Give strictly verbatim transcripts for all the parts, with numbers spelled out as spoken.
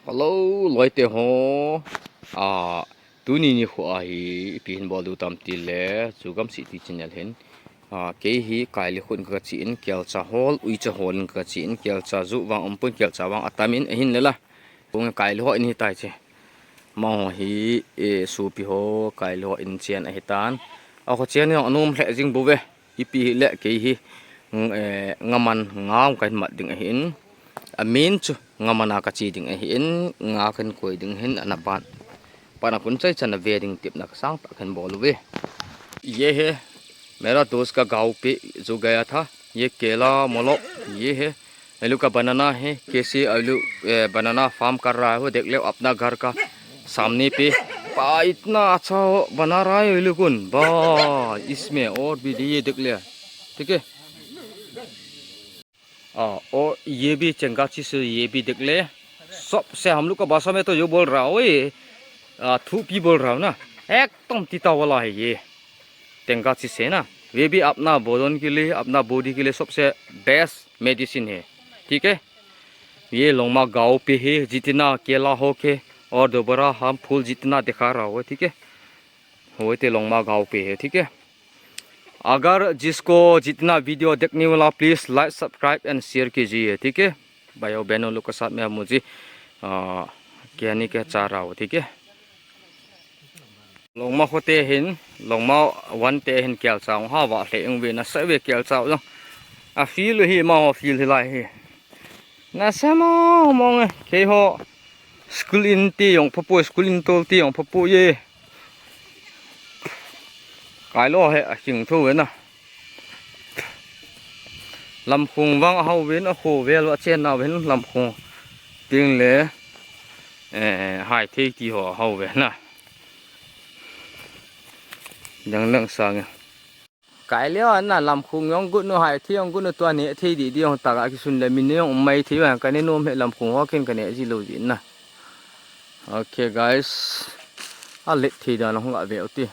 Hello, loite ho. Ah, tuni nikho a hi ipi hin bol diu tam tile, chu Gamsiti channel hin. Ah, kei hi Kaili khun kache in, kelcha hol, uicha hol in kache in, kelcha ju vang umpon, kelcha vang atam in, ahin lela. Kong Kaili ho in hitai che. Amaho hi, eh, sopi ho, Kaili ho in chen ahitan. Akho chen jong anom lheh jing bouve. Ipi hile kei hi, ng-, eh, ngaman nga kahin mat ding ahin. Amin chu ngaman a kache ding ahin, nga kahin koi ding ahin, ana ban. Pan a kon chai chan a ve ding tipna kasang tah kahin bol uve. ये है मेरा दोस्त का गाँव पे जो गया था, ये केला, मोलक, ये है आलू का बनाना है, कैसे आलू, ए, बनाना फार्म कर रहा है वो देख लो अपना घर का सामने पे। पा, इतना अच्छा हो, बना रहा है ये लोगन। वाह, इसमें और भी ये देख ले, ठीक है। आ, और ये भी चंगा चीज है, ये भी देख ले। सबसे हम लोग का भाषा में तो जो बोल रहा हो ये, आ, थूपी बोल रहा हो ना, एकदम तीता वाला है ये। तेंगा चीज है ना, ये भी अपना वजन के लिए, अपना बॉडी के लिए सबसे बेस्ट मेडिसिन है, ठीक है। ये लोंगमा गांव पे है, जितना केला हो के और दोबारा हम फूल जितना दिखा रहा हो, ठीक है, वो ते लोंगमा गांव पे है, ठीक है। अगर जिसको जितना वीडियो देखने वाला, please like, subscribe and share कीजिए, ठीक है। भाइयों बहनों लोग के साथ में मुझे, आ, कहने के चाह रहा हूँ, ठीक है। Longma khote hin, Longma one te hin kelcha hung hava lheh ung ve, nasa ve kelcha jong. A field hi, amaho field hi lai hi. Nasa mong mong e, keiho school in ti jong phapu, school in tol ti jong phapu e. Kailo he, aking tho ve na. Lamkhong vang ahao uvin, akho vel a chenna uvin, Lamkhong teng le, eh, Haithei ti ho ahao uve na. Dang dang sang e. Kailio na, Lamkhong jong got nu, Haithei jong got nu, tua neh thei didi jong tah a kisun le min jong um mai thei vang, ka ne nom e, Lamkhong ho ken ka neh ji lou ji na. Okay guys. A let thei dan hung la ve u ti.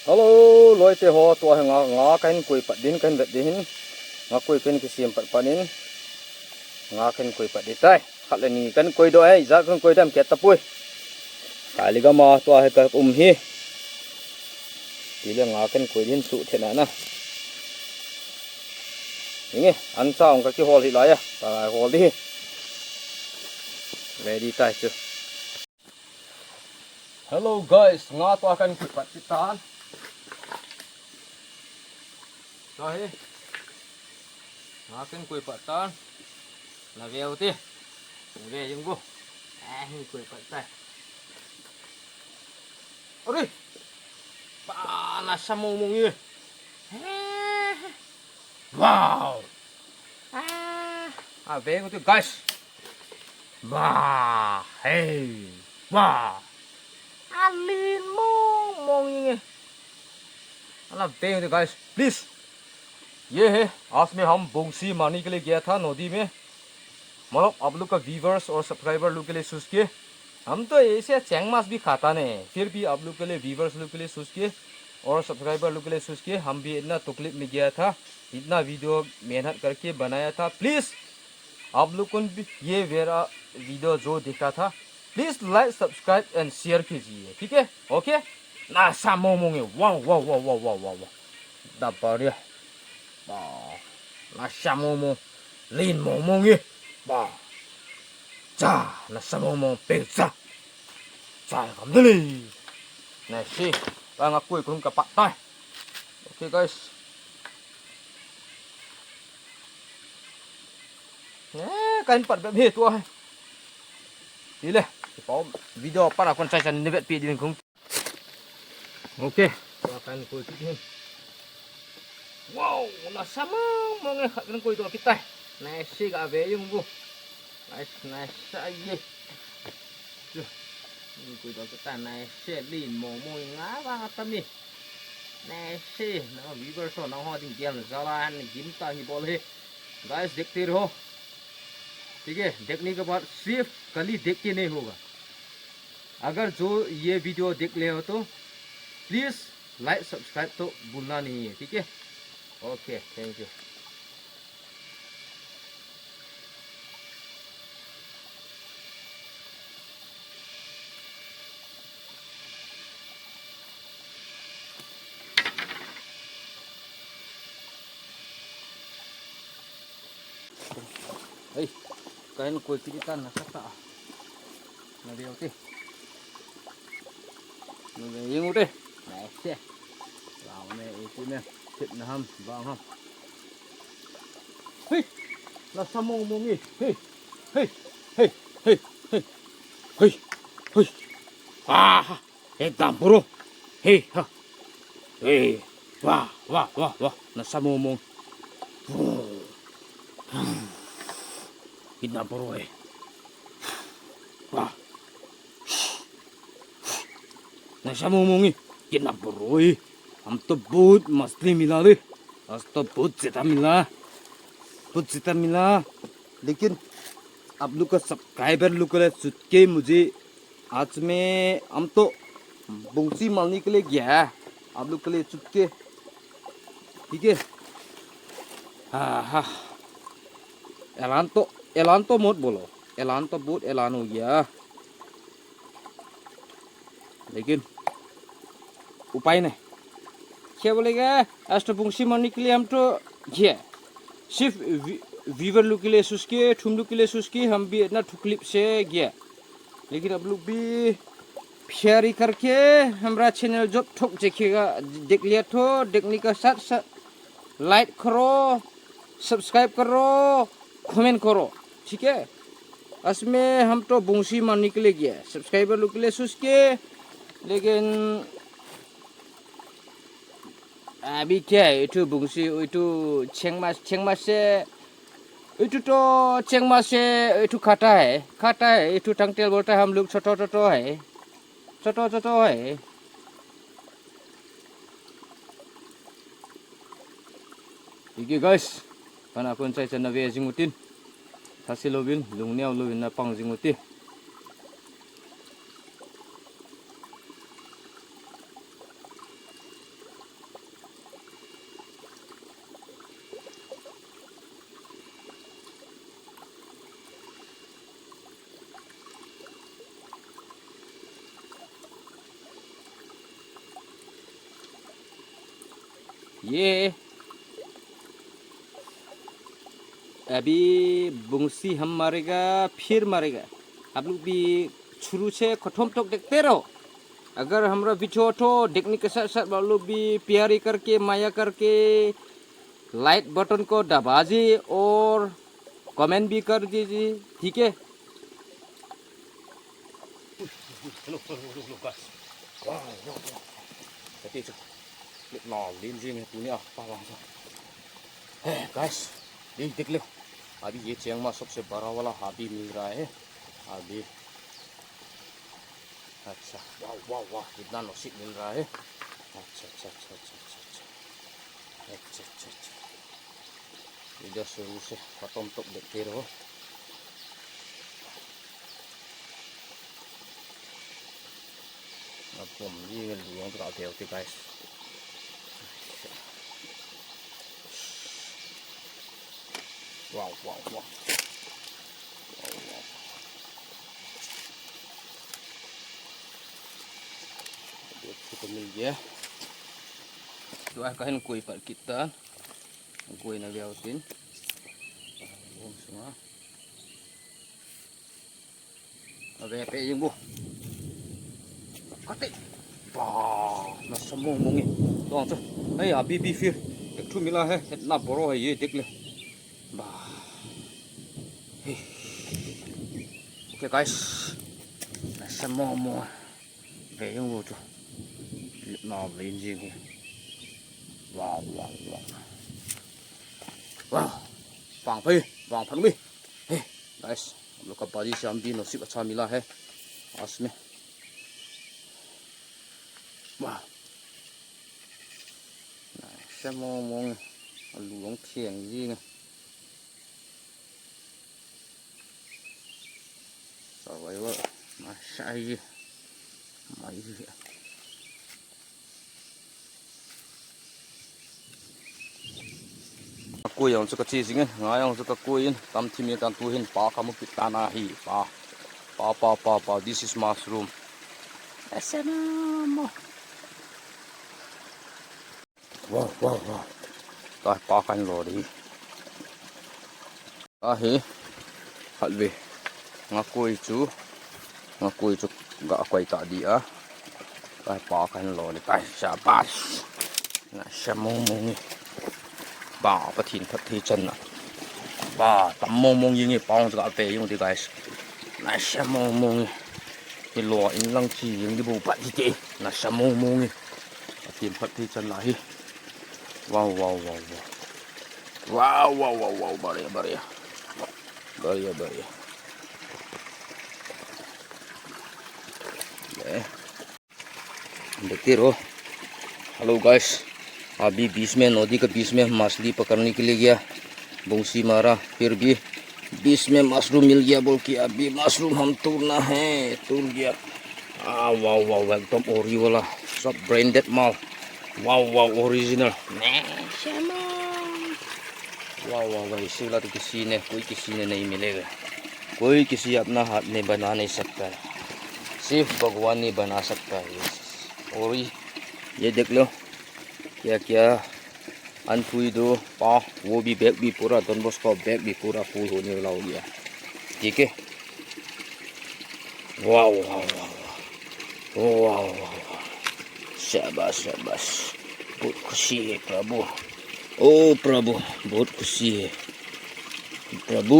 Hello, loite ho, tua hi nga, nga kahin koi pat din, kahin vet din hin. Nga koi kahin kisem pat pat in. Nga kahin koi pat di tai. Khat le ni kahin koi doh e, ijat kahin koi dam kihet tapoi. Kaili gam a tua hi ka um hi. Tile nga kahin koi din chu thena na. Hinge, ancha ong ka kihol hi lai a. Ta hol di hi. Ready tai chu. Hello guys, nga tua kahin koi pat kit tan. Tua hi. Nga kahin koi pat tan. Na ve u ti. Na ve jing u. Eh, hin koi pat tai. Are. Pa, nasa mong mong e. Wow. Ah, a ve u ti guys. Ba, hey, ba. Alin mong mong e. Ana ve u ti guys, please. ये है, आज में हम बोंगसी मारने के लिए गया था नदी में। मतलब आप लोग का व्यूवर्स और सब्सक्राइबर लोग के लिए सोच के, हम तो ऐसे चैंग मास भी खाता नहीं, फिर भी आप लोग के लिए, व्यूवर्स लोग के लिए सोच के और सब्सक्राइबर लोग के लिए सोच के हम भी इतना तकलीफ में गया था, इतना वीडियो मेहनत करके बनाया था। प्लीज आप लोग को भी ये मेरा वीडियो जो देखा था, please like, subscribe and share कीजिए, ठीक है? Okay, nasa mong mong e. Wow, wow, wow, wow, wow, wow, wow. Dapat dia. Ba, nasa mong mong. Lin mong mong e. Ba. Cha, nasa mong mong, peng cha. Cha, kam dali. Nasi. Ba, nga koi kun ka pat tai. Okay guys. Eh, kahin pat bep hi tua hi. Tile, video pan a kon chai chan ni vetpi ding kung. Okay. Tua kahin koi kit hin. Wow, nasa mong mong e, khat kahin koi doh kit tai. Nasi ga ve jing u. Nice, nice, ai ye. Chu. Kahin koi doh kit tai, nasa lin mong mong e, nga vang atam e. Nasa, na viewers ho, nangho ding gel jal a hin gim tah hi bol hi. Guys, देखते रहो, ठीक है। देखने के बाद सिर्फ खाली देख के नहीं होगा। अगर जो ये वीडियो देख ले हो तो प्लीज लाइक, सब्सक्राइब तो भूलना नहीं है, ठीक है। Okay, thank you. Hei, kahin koi kit tan nasatah a. Nave ute. Nave jing ute. Nai se. Wow, ne, iti ne. Tip na ham, bang ham. Hei! Nasa mong mong e. Hei! Hei! Hei! Hei! Hei! Hei! Hei! Ah! Hei, dam bro. Hei, ha. Hei. Wah, wah, wah, wah. Nasa mong mong. Hei, dam bro, hei. Wah. Nasa mong mong e. Hei, dam bro, hei. हम तो बहुत मछली मिला रे। आज तो बहुत ज्यादा मिला। बहुत ज्यादा मिला। लेकिन आप लोग का सब्सक्राइबर लोग के लिए छूट के मुझे आज में हम तो बंसी मारने के लिए गया है। आप लोग के लिए छूट के। ठीक है। हाँ, हाँ। ऐलान तो, ऐलान तो मत बोलो। ऐलान तो बहुत ऐलान हो गया। लेकिन उपाय नहीं। क्या बोलेगा, आज तो बंसी मारने के लिए हम तो गया। सिर्फ वी-, व्यूअर लोग के लिए सोच के, तुम लोग के लिए सोच के हम भी इतना तकलीफ से गया। लेकिन आप लोग भी प्यारी करके हमारा चैनल जब तक देखेगा, देख लिया तो देखने का साथ साथ लाइक करो, सब्सक्राइब करो, कमेंट करो, ठीक है? आज में हम तो बंसी मारने के लिए गया, सब्सक्राइबर लोग के लिए सोच के, लेकिन अभी क्या है, इठू बंसी, इठू चेंगमा, चेंगमा से, इठू तो चेंगमा से, इठू खाता है, खाता है, इठू टंगटेल बोलता है हम लोग, छोटो, छोटो है, छोटो, छोटो है। Sige guys, kana kun chai chan nave jing utin. Thasi louvin, lungneo louvin napang jing uti. ये अभी बंसी हम मारेगा, फिर मारेगा। आप लोग भी शुरू से खत्म तक देखते रहो। अगर हमारा वीडियो तो देखने के साथ साथ आप लोग भी प्यारी करके, माया करके लाइक बटन को दबा दीजिए और कमेंट भी कर दीजिए, ठीक है? Hello, hello, hello, hello, guys. Wow, wow, wow. Kati chu. Lip na lin jing he tuni a pa lang sa. Hey, guys. Dei dek le. Abi ye cheng ma sabse bada wala abi mil raha hai. Abi. अच्छा, वाह, वाह, वाह, कितना नसीब मिल रहा है। अच्छा, अच्छा, अच्छा। अच्छा, अच्छा, अच्छा। इधर शुरू से खत्म तक देखते रहो। अब हम ये लुंग तो आते होते, guys। Wow, wow, wow. Wow, wow. Dek ko mil gaya. Tua kahin koi pat kit tan. Koi nave utin. Bong sunga. Ave pe jing bu. Kati. Ba, nasa mong mong e. Tong chu. Hey, abi bi fir. Ek thu mila hai. Hetna boro hai ye dek le. Ba. Hey. Okay, guys. Nasa mong mong. Ve jing bu chu. Na ve jing hi. Wow, wow, wow. Wow. Vang phai, vang phan mi. Hey, guys, हम लोग का बाजी से हम भी नसीब अच्छा मिला है आज में। Wow. Nasa mong mong. Alu jong theng jing e. Survival. Nasa ji. Mai ji. Ka koi jong chu ka che jing in, nga jong chu ka koi in, tam thim in tan tu hin pa ka mu kit tan ahi, pa. Pa, pa, pa, pa, this is mushroom. Ese na mo. Wow, wow, wow. Ta pa kan lo di. Ahi. Alve. Ngakoi chu. Ngakoi chu ga koi ta di a. Ka pa kan lo le tai, shabash. Nasa mong mong e. Ba, Pathen phatthei channa. Ba, tam mong mong jing e, pang chu ga ve jing ti guys. Nasa mong mong e. Hi lo in lang chi jing di bu pat hi te. Nasa mong mong e. Pathen phatthei channa hi. Wow, wow, wow, wow. Wow, wow, wow, wow. Baria, baria. Baria, baria. Eh. Dekte raho. Hello guys, अभी बीच में नदी के बीच में मछली पकड़ने के लिए गया, बंसी मारा, फिर भी बीच में मशरूम मिल गया बोल के अभी मशरूम हम तोड़ना है, तोड़ गया। Ah, wow, wow, एकदम ओरी वाला, सब ब्रांडेड माल। Wow, wow, original. Wow, wow, भाई, sila to किसी ने, कोई किसी ने नहीं मिलेगा। कोई किसी अपना हाथ में बना नहीं सकता है, सिर्फ भगवान ही बना सकता है। और ये, ये देख लो, क्या क्या अनपुई दो पा, वो भी बैग भी पूरा, डॉन बॉस्को बैग भी पूरा फुल होने वाला हो गया। ठीक है, वाह, वाह, वाह, वाह, वाह, वाह, वाह। शाबाश, शाबाश, बहुत खुशी है प्रभु। ओ प्रभु, बहुत खुशी है प्रभु।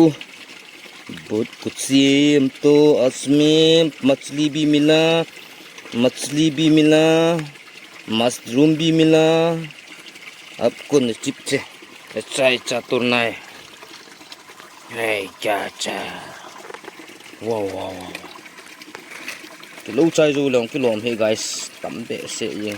बहुत खुशी है हम तो, आज में मछली भी मिला, मछली भी मिला, मशरूम भी मिला। आपको नसीब से अच्छा अच्छा तोड़ना है। Hey, cha cha. Wow, wow, wow. Kilo chai jo long kilom he guys. Tam behseh e.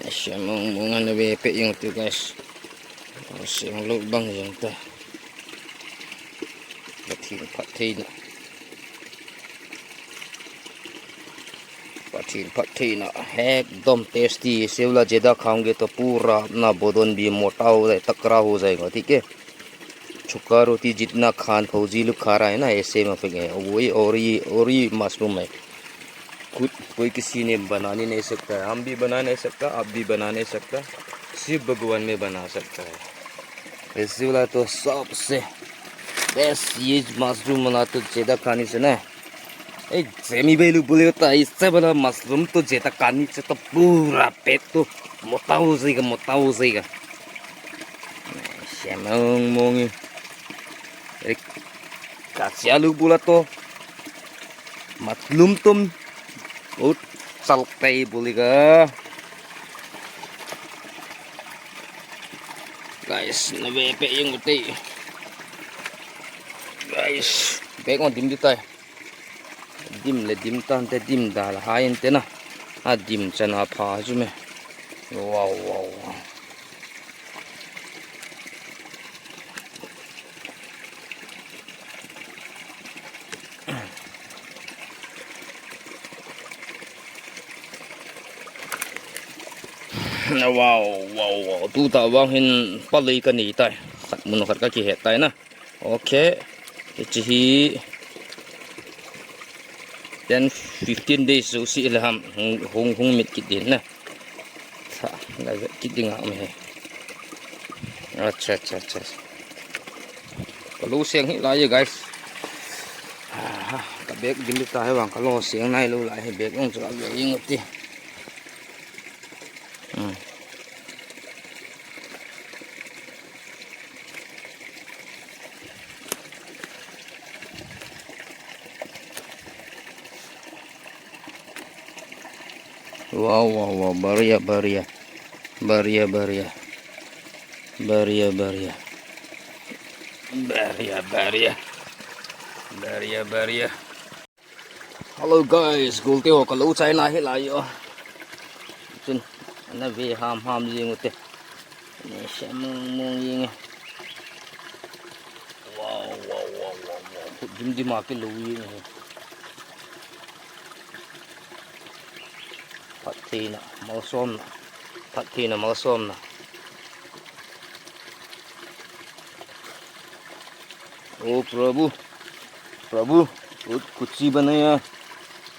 Semong mong ana ve pe jing tu guys. Seng lo bang jing ta. Pathen phattheina. Pathen phattheina. Ekdom tasty. Sivla jeda khaunge to pura apna bodon bhi mota ho jaye, takra ho jayega, theek hai? Chuka roti jitna khan phouji log kha raha hai na, aise mein fik hai. Wo hi ori, ori mushroom hai. Khud koi kisi ne bana nahi sakta hai. Hum bhi bana nahi sakta, aap bhi bana nahi sakta. Sirf Bhagwan mein bana sakta hai. Aise wala to sabse best ye mushroom bana to jeda khane se na. Ek jemi belu bole hota, isse bada mushroom to jeta khane se to pura pet to mota ho jayega, mota ho jayega. Semong mong e. Ek kachi alu bola to mushroom to bahut chalke bolega. Guys, na ve pe jeng u te. Guys, bag ma dim di tai. Dim le dim tante, dim da la hai inte na. A dim chan a pha chu me. Wow, wow, wow. Wow, wow, wow. Tuta vang hin palei ka nei tai. Khat mun khat ka kihet tai na. Ok. Hiche hi ten fifteen days jouse le ham hung, hung, hung mit kit ding na. Sa, na kit ding a um he. Acha, acha, acha. Ka lo seng hi lai e, guys. Ah, ka bag dim ta he vang ka lo seng nai lou lai he, bag jong chu a ve jeng u te. Hmm. Wow, wow, wow, बढ़िया, बढ़िया। बढ़िया, बढ़िया। बढ़िया, बढ़िया। बढ़िया, बढ़िया। बढ़िया, बढ़िया। Hello guys, golte ho ka lo chaina hi lai o. Chun, na ve ham ham jeng u te. Ni semong mong jeng e. Wow, wow, wow, wow, wow. Khut dim dim a kilo jeng e. Phattheina, malsomna. Phattheina, malsomna. ओ प्रभु, प्रभु, बहुत कुछ बनाया।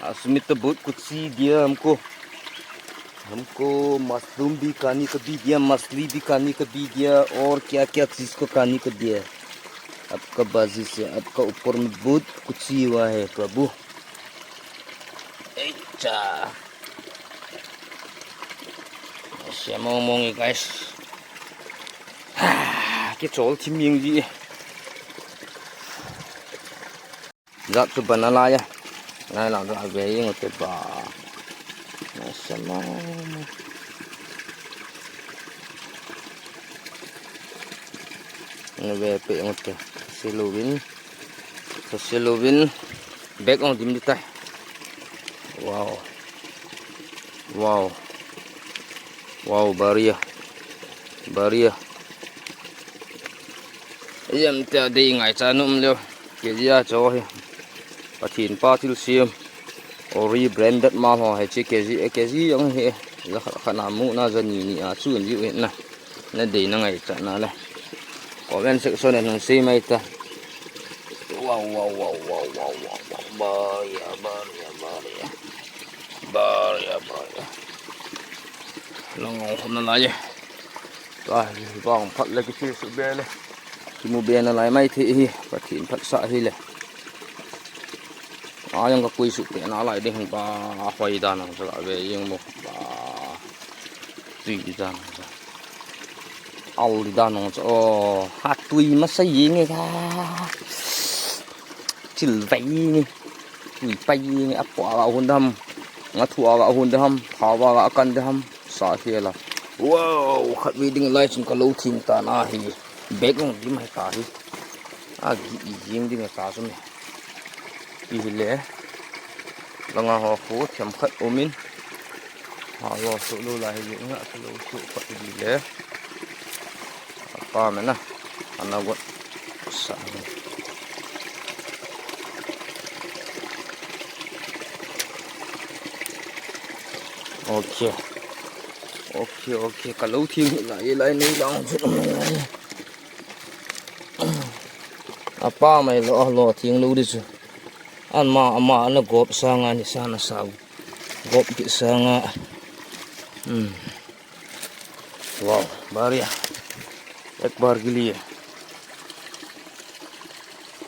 आज में तो बहुत कुछ दिया हमको। हमको मशरूम भी खाने को भी दिया, मछली भी खाने को भी दिया, और क्या क्या चीज को खाने को दिया। आपका बाजी से, आपका ऊपर में बहुत कुछ हुआ है प्रभु। Echa. Siamo mong guys. Kichol thim jing ji. Jat chu bana lai a. Nai lang chu ave jing ute ba. Siamo mong. Ave pe jing ute. Silovin. Silovin. Bag ong dim di tai. Wow. Wow. Wow, baria. Baria. Yam te dei ngai cha num leo. Kg a cho hi. Pathin pa thil siam. Ori branded mal ho hi chi kg, kg ang hi. La kha kha na mu na za ni ni a chu ni u na. Na dei na ngai cha na le. Comment section a nung sei mai ta. Wow, wow, wow, wow, wow, wow, wow. Baria, baria, baria. Baria, baria. Long ong khom na lai e. Ka vang phat le kithi su be le. Kimu be na lai mai thei hi. Pathin phatsah hi le. A jong ka kui su pe na lai ding ba hoi dan ang sa ve jing mo. Ba. Tui dan ang sa. Al di dan ang sa. Oh, ha tui ma sa jing e ka. Chil vai jing e. Tui pai jing e. Apa ga hun dam. Nga thu ga hun dam. Pha ga kan dam. Sa hi la. Wow, khat ve ding lai chun ka lo thim ta na hi. Bag ong dim hai ta hi. A gi i jing ding a ta chu me. Pi hi le. Langa ho khu themkhat umin. Ha lo su lo la hi jing a ka lo su khat hi le. Apa me na. Ana got sa. Okay. Okay, okay. Ka lo thim hi lai, lai nei lang chu. Apa mai lo, lo thing lo di chu. Ama, ama ana gop sanga ni sana sau. Gop ki sanga. Hmm. Wow, baria. Ek bar ke liye.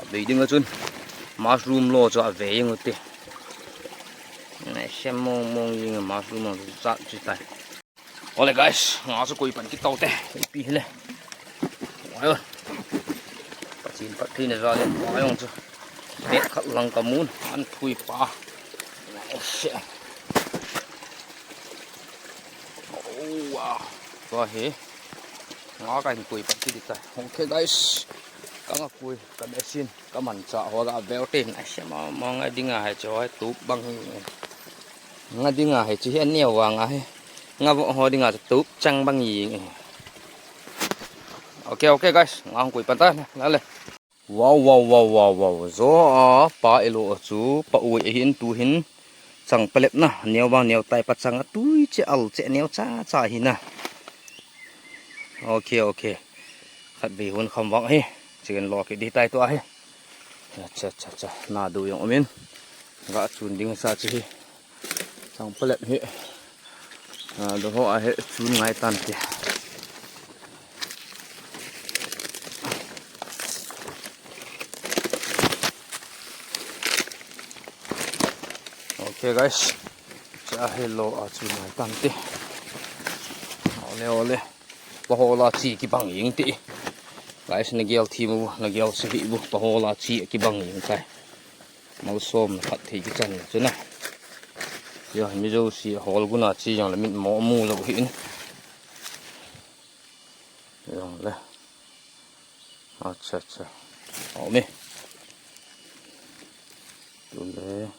Abei ding a chun. Mushroom lo chu ave jing ute. Nai sem mong mong jing mushroom lo chu chat chu tai. Ole guys, nga chu koi pan kit tau te. Ipi hile. Ayo. Pathin phat thei na ja le. Ayo chu. Bag khat lang ka mun. An thui pa. Oh, wow. Tua hi. Nga ka hin koi pan kit ta. Okay guys. Ka nga koi, ka machine, ka manchah ho ga veu te. Nai sem mong a ding a hai chu hai tup bang hi. Nga ding a hai chu hi a neo vang a hi. Nga vo ho ding a chu tup chang bang jing e. Okay, okay guys, nga hung koi pan ta na le. Wow, wow, wow, wow, wow. Zo a pa elo a chu pa ui a hin tu hin chang palep na neo vang neo tai pa chang a tui che al che neo cha cha hi na. Okay, okay. Khat ve hun kham vang hi. Chicken lo ki di tai tu a hi. Cha cha cha. Na du jong umin. Ga chun ding sa chi hi. Chang palep hi. A, do ho a hi chun ngai tan ti. Okay guys. Cha hi lo a chun ngai tan ti. Ole ole. Pahola chi kibang jing ti. Guys, na gel thi mu, na gel se hi bu, pahola chi kibang jing tai. Malsom na phat thei kichan na chu na. Ya, mi jo si hol guna chi jong le mit mo mu lo hi in. Jong le. Acha, acha. Au me. Tu le.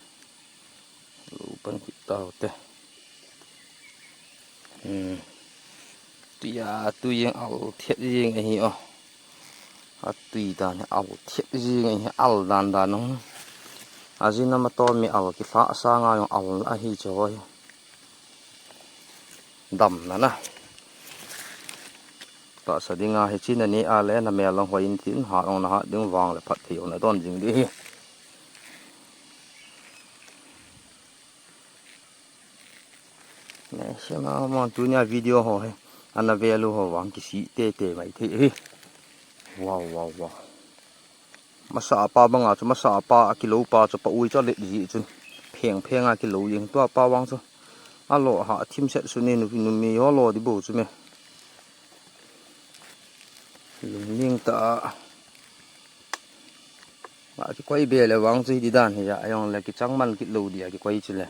Lu pan kit tau te. Hmm. Tia, tu jing al thiat jing ahi o. A tui dan hi al thiat jing ahi, al dan dan ong. A jin a ma to mi al ki hla sanga jong al ahi chu hoi. Dam na na. Tahsa dinga hiche nani a le namel lang hoi in tin, hat ong nahat ding, vang le phatthei ong nadon jing ding ahi. Nehse mama, tunia video ho hi ana vel u ho vang kisih teitei mai thei ahi. Wow, wow, wow. Masa a pa banga chu, masa a pa a kilo pa chu, pa ui chu alet ji chun, pheng pheng a kilo jing. Tua pa vang chu alo ha thim set su ni, nu, numei ho lo di bou chu me. Lungning tah a. A kikoi be le vang chu hiti dan hi a, ajong le kichang man kit lou dia kikoi chu le.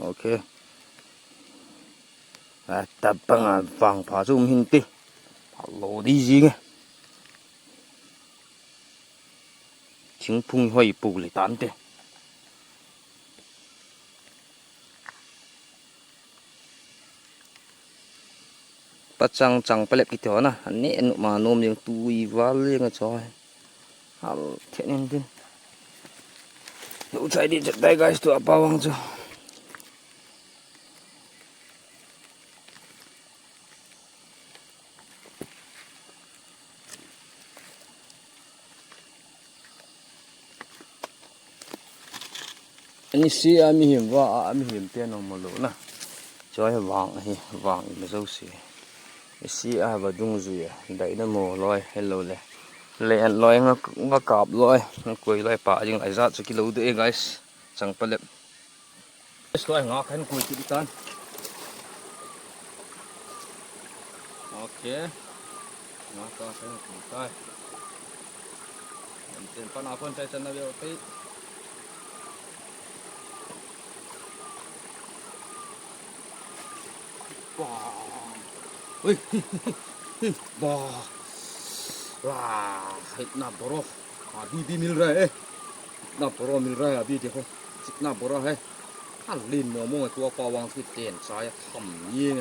Ok. A, tabang a vangpha chu um hin ti. Alo di jing e. Thingphung hoi pu le tan te. Pachang chang palep kiti ho na. Ane anu ma nom jing tui val jing a choi. Hal the nin din. Lo chai di chet dai guys, tua pa vang chu. Ani si a mihem va a, a mihem te nong mo lo na. Choi vang hi, vang i me jo si. I si a va dungjui a, dai na mo loi, hello le. Le an loi nga, nga kap loi, nga koi loi pa jing lai jat chu kilo de e guys. Chang palep. Guys, tua nga kan koi ti tan. Ok. Nga ka kan koi tai. Ten pana kon chai chan na veo te. Wow. Ui. Wow. Wow. Itna boro. Abhi bhi mil raha hai. Itna boro mil raha hai. Abhi dekho. Kitna boro hai. Alin mo mo tua pa vang chu ten sa ya tham ni.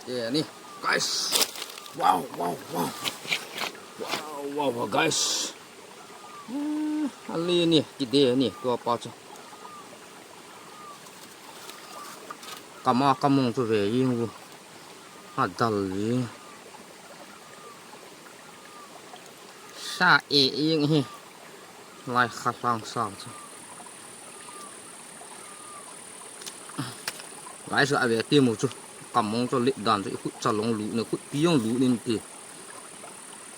Ye ni, guys. Wow, wow, wow. Wow, wow, wow, guys. Hmm, ali ni, kide ni, tua pa chu. Kama kamong chu ve ing u. Adal ing. Sa e ing hi. Lai kha lang sang chu. Lai sa ve ti mu chu. Kamong chu lit dan chu i khut cha long lu ne, khut pi jong lu nin ti.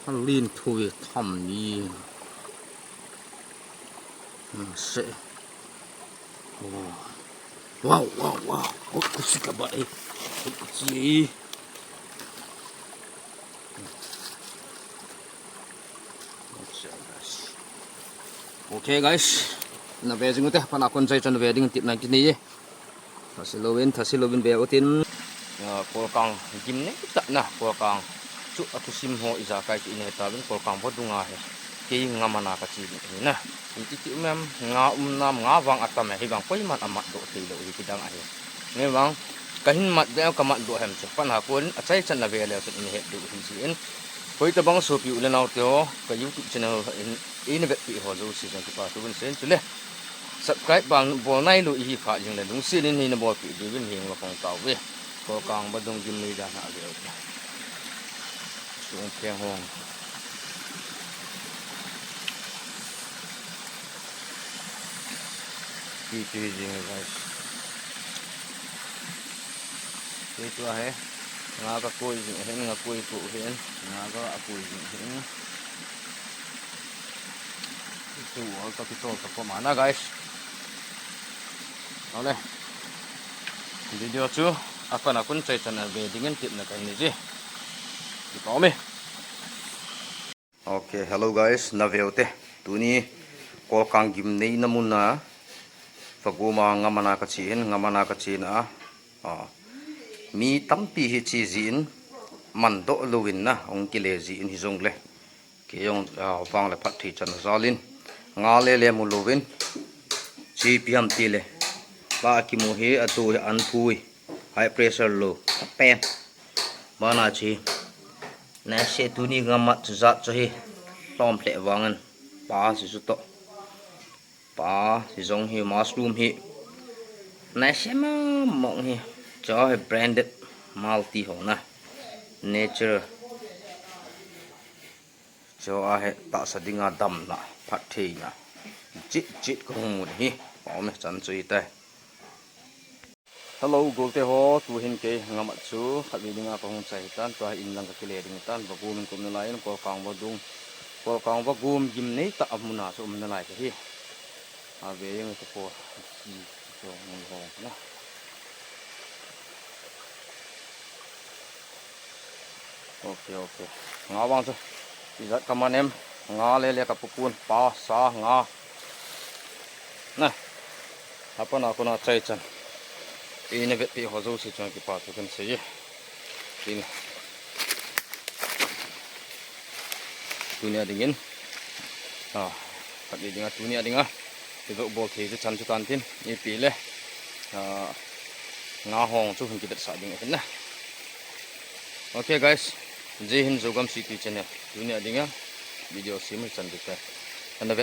Alin thu ve tham ni. Hmm, se. Wow. Wow, wow, wow. Hut kusi ka ba e. Hut kusi. Ok guys. Na ve jing u te, pana kon chai chan ve ding tip nai ti ni e. Thase louvin, thase louvin ve utin. Ah, Kolkang gimnei tah na, Kolkang chu a thusim ho ijakai chu ine tauvin, Kolkang vadung a hi. Kei Ngamana ka che ding hi na. Iti ti um em, nga um nam, nga vang atam e, hivang koiman amat doh thei lou hi kidang ahi. Hivang, kahin mat ding, ka mat doh hem chu. Pana kon, achai chan na ve leu chun ine het diu hi jin. Hoitabang sopi u le nao te ho, ka YouTube channel in, ina vetpi ho jouse jong kipa thu vin sei in chule. Subscribe bang bol nailou ihi phat jing le lungset in ina bolpi diuvin hing la phong tauve. Kolkang vadung gimnei dan a ve u te. Sung pheng hong. Pi tu hi jing guys. Pi tu ahi. Nga ka koi jing hin, nga koi pu hin. Nga ka a koi jing hin. Tu wal ka pi tol ka pom ana guys. Ole. Video chu a pana kon chai chan a ve dingin tipna ka nei ji. Kipa um e. Ok, hello guys, na ve u te. Tuni Kolkang gimnei na mun a, Faguma Ngamana ka che hin, Ngamana ka chena a. Ah, mi tampi hi che jin, man doh louvin na, hung kile jin hi jong le. Kei jong, ah, vang le phatthei chan jal in. Nga le le mu louvin. Che pi ham ti le. Ba kimu hi a tu hi an pui. High pressure lo. Pen. Bana che. Nehse tuni ngamat chu jat chu hi. Lom lheh vangin. Pa si chu toh. Pa, hijong hi mushroom hi. Naise mama hi. Chu hi branded multi ho na. Nature. Chu hi tahsa dinga damna, phattheina. Chit chit kahung mu hi. Pa me chan chu hitai. Hello, golte ho, tuhin kei Ngamat chu khatvei dinga kahung chai hitan, tua in lang kakile ding hitan, vagum in kaum nalai in, kolkang vagum, kolkang vagum gimnei tah a muna chu um nalai kahi. Ave jeng kapo, si, so, ngun ho, na. Ok, ok. Nga vang chu. Ijat kaman em. Nga le le kapupun. Pa, sa, nga. Na. Hapana kona chai chan. Eina vetpi ho jouse chun kipa thu kan sei e. Tin. Tunia dingin. Ah, khatvei dinga, tunia dinga. Kiveu bol thei chu chan chu tan tin. Ipi le. Ah, nga hong chu hin kivetsah ding ahin na. Ok guys. Jai Hind, Zogam City Channel. Tunia dinga. Video sem hi chan ding te.